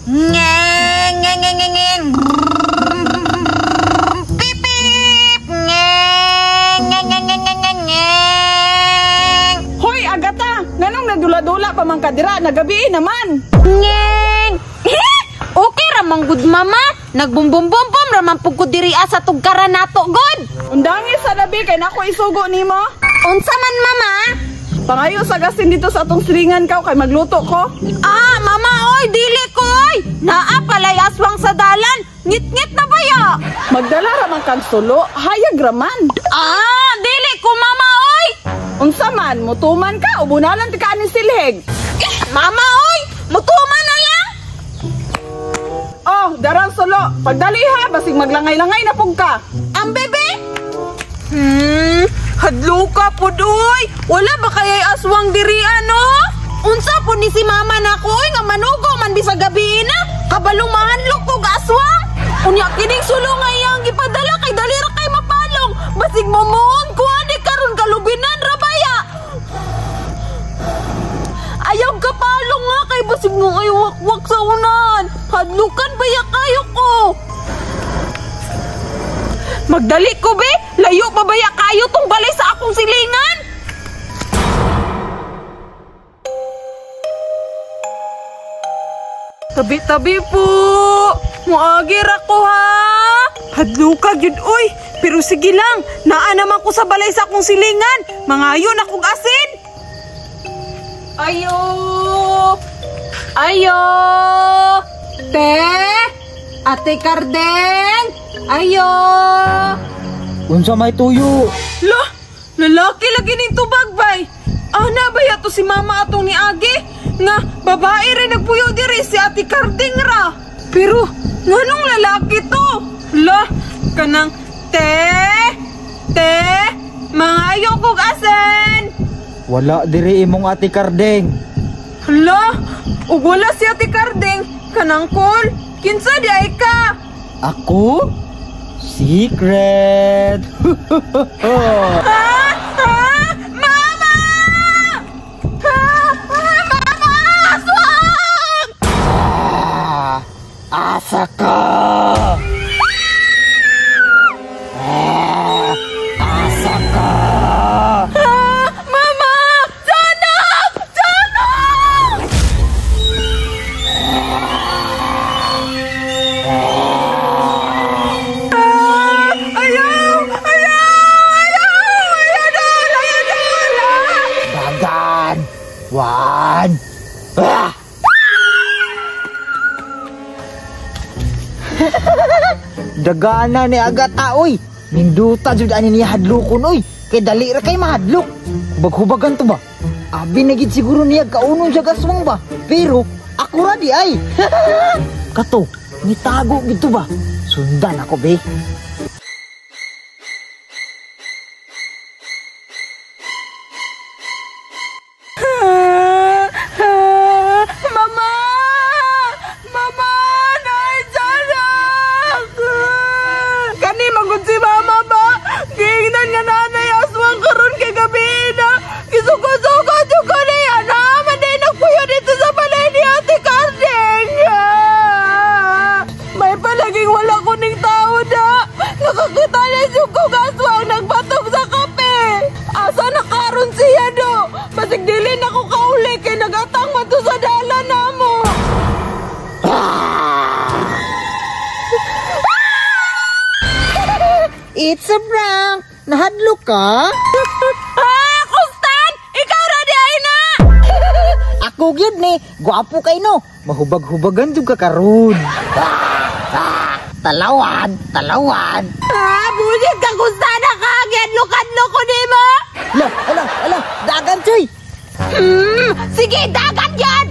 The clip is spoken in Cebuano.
Ngeng ngeng ngeng ngeng ngeng. Pip pip. Ngeng ngeng ngeng ngeng ngeng ngeng. Hoy, Agata! Nganong nagdula-dula pa man ka dira? Nagabi naman. Ngeng. Okay ra man gud, mama. Nagbumbum-bum-bum ra man pud ko diri sa tugkaran nato gud. Undangi sa labi kay nako isugo nimo. Unsa man, mama? Pangayo sa gasin dito sa atong silingan kaw kay magluto ko. Ah, mama oy, dili ko oy. Naa palay aswang sa dalan. Ngit-ngit na baya. Magdala ra man kag sulo, hayag ra man. Ah, dili ko mama oy. Unsa man, mutuman ka o bunalan ti ka aning silhig? Eh, mama oy, mutuman na lang. Oh, darang sulo. Pagdali ha, basig maglangay-langay na pug ka. Ang bebe? Hadlo ka pud oy. Wala ba kayay aswang diri ano? Unsa pud ni si mama nako oy nga manugo man bisag gabi na. Kabalong mahanlok og aswang. Unya kining sulo nga iyang gipadala kay dali ra kay mapalong. Basig momuon ko ani karon kalubinan ra baya. Ayaw kapalong nga kay basig mo ay wakwak sa unan. Hadlukan baya kayo ko. Magdali ko be, layo pa baya kayo tong balay sa akong silingan. Tabi-tabi po. Muagi ra ko ha. Hadluka gyud oy, pero sige lang, naa naman ko sa balay sa akong silingan. Mangayo na kog asin. Ayo. Ayo. Te. Ate Kardeng. Ayo. Unsa may tuyo? Lo, lalaki lagi ning tubag bay. Ana ba yato si mama atong niagi? Nga babae rin nagpuyo diri si Ate Karding ra. Pero nganong lalaki to? Lo, kanang te, te, mangayo kog asen. Wala diri imong Ate Karding. Hala, ug wala si Ate Karding. Kanang kol, kinsa di ay ka? Ako? Secret. Ha? Ha? Mama! Ha? Mama! Aswang! Ah, asa ka? Ah, asa ka? Ah, Mama! Janak! Janak! Ah, ayaw! Ayaw! Ayaw! Ayaw dol! Ayaw dol! Ah! Dagan! Wan! Ah! Dagana ni Agata oy. Ninduta jud ani niya hadlokon oy. Kay dali ra kay mahadlok. Hubag-hubagan to ba? Abi na gid siguro niya kaunon siya gaswang ba? Pero ako ra di ay. Kato, nitago gid to ba? Sundan ako be. Mama! Mama! Nay, Janak! Kani magud si mama ba? Giingnan nga nanay aswang karon kay gabi na. Gisugo-sugo jud ko niya na man day nagpuyo dito sa balay ni Ate Karding. May palaging wala ko ning tao na. Nakakita na jud ko aswang nagbatok sa kape. Asa na karon siya do? Basig dili na ko kauli kay nagatang man to sa dalan namo. It's a prank. Nahadlok ka? Ah, Kustan! Ikaw ra di ay na! Ako gyud ni, gwapo kay no. Mahubag-hubagan jud ka karon. Talawan, talawan. Ah, bullshit ka Kustan na ka! Giadlok-adlok ko nimo! Ala, ala, ala, dagan choy. Sige, dagan yan!